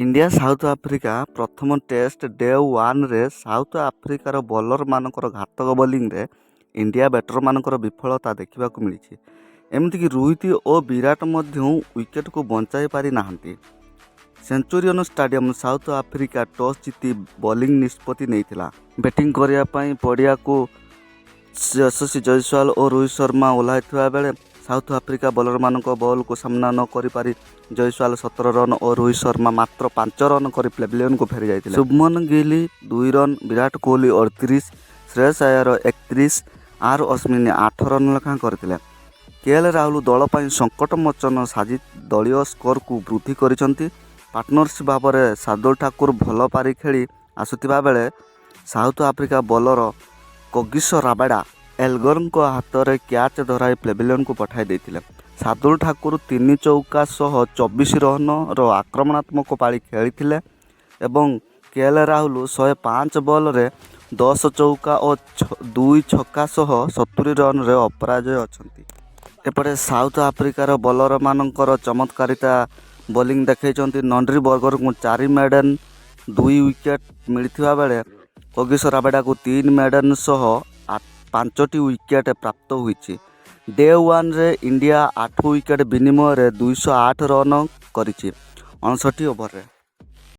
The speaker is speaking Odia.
ଇଣ୍ଡିଆ ସାଉଥ ଆଫ୍ରିକା ପ୍ରଥମ ଟେଷ୍ଟ ଡେ ୱାନ୍ରେ ସାଉଥ ଆଫ୍ରିକାର ବୋଲରମାନଙ୍କର ଘାତକ ବୋଲିଂରେ ଇଣ୍ଡିଆ ବ୍ୟାଟରମାନଙ୍କର ବିଫଳତା ଦେଖିବାକୁ ମିଳିଛି। ଏମିତିକି ରୋହିତ ଓ ବିରାଟ ମଧ୍ୟ ୱିକେଟକୁ ବଞ୍ଚାଇ ପାରି ନାହାନ୍ତି। Centurion stadium south Africa toss ଜିତି ବୋଲିଂ ନିଷ୍ପତ୍ତି ନେଇଥିଲା। ବ୍ୟାଟିଂ କରିବା ପାଇଁ ପଡ଼ିଆକୁ ଯଶସ୍ୱୀ ଜୟସ୍ୱାଲ ଓ ରୋହିତ ଶର୍ମା ଓହ୍ଲାଇଥିବା ବେଳେ ସାଉଥ ଆଫ୍ରିକା ବୋଲରମାନଙ୍କ ବଲକୁ ସାମ୍ନା ନ କରିପାରି ଜୟସ୍ୱାଲ 17 ରନ୍ ଓ ରୋହିତ ଶର୍ମା ମାତ୍ର 5 ରନ୍ କରି ପ୍ୟାଭିଲିୟନକୁ ଫେରିଯାଇଥିଲେ। ଶୁଭମନ ଗିଲ୍ 2 ରନ୍, ବିରାଟ କୋହଲି 38, ଶ୍ରେୟସ ଆୟର 31, ଆର୍ ଅଶ୍ୱିନ 8 ରନ୍ ଲେଖାଏଁ କରିଥିଲେ। କେଏଲ୍ ରାହୁଲ ଦଳ ପାଇଁ ସଙ୍କଟମୋଚନ ସାଜି ଦଳୀୟ ସ୍କୋରକୁ ବୃଦ୍ଧି କରିଛନ୍ତି। ପାର୍ଟନରସିପ୍ ଭାବରେ ଶାର୍ଦ୍ଦୁଳ ଠାକୁର ଭଲ ପାରି ଖେଳି ଆସୁଥିବା ବେଳେ South Africa bowler Kagiso Rabada ଏଲଗରଙ୍କ ହାତରେ କ୍ୟାଚ୍ ଧରାଇ ପ୍ୟାଭିଲିୟନକୁ ପଠାଇ ଦେଇଥିଲେ। ଶାର୍ଦ୍ଦୁଳ ଠାକୁର ତିନି ଚୌକା ସହ 24 ରନ୍ର ଆକ୍ରମଣାତ୍ମକ ପାଳି ଖେଳିଥିଲେ ଏବଂ କେଏଲ୍ ରାହୁଲ 105 ବଲରେ 10 ଚୌକା ଓ 2 ଛକା ସହ 70 ରନ୍ରେ ଅପରାଜେୟ ଅଛନ୍ତି। ଏପଟେ ସାଉଥ ଆଫ୍ରିକାର ବୋଲରମାନଙ୍କର ଚମତ୍କାରିତା ବୋଲିଂ ଦେଖାଇଛନ୍ତି। ନଣ୍ଡ୍ରି ବର୍ଗରଙ୍କୁ ଚାରି ମେଡେନ୍ 2 ୱିକେଟ୍ ମିଳିଥିବା ବେଳେ କଗିସୋ ରାବାଡାଙ୍କୁ ତିନି ମେଡେନ୍ ସହ ପାଞ୍ଚଟି ୱିକେଟ୍ ପ୍ରାପ୍ତ ହୋଇଛି। ଡେ ୱାନ୍ରେ ଇଣ୍ଡିଆ 8 ୱିକେଟ୍ ବିନିମୟରେ 208 ରନ୍ କରିଛି 59 ଓଭରରେ।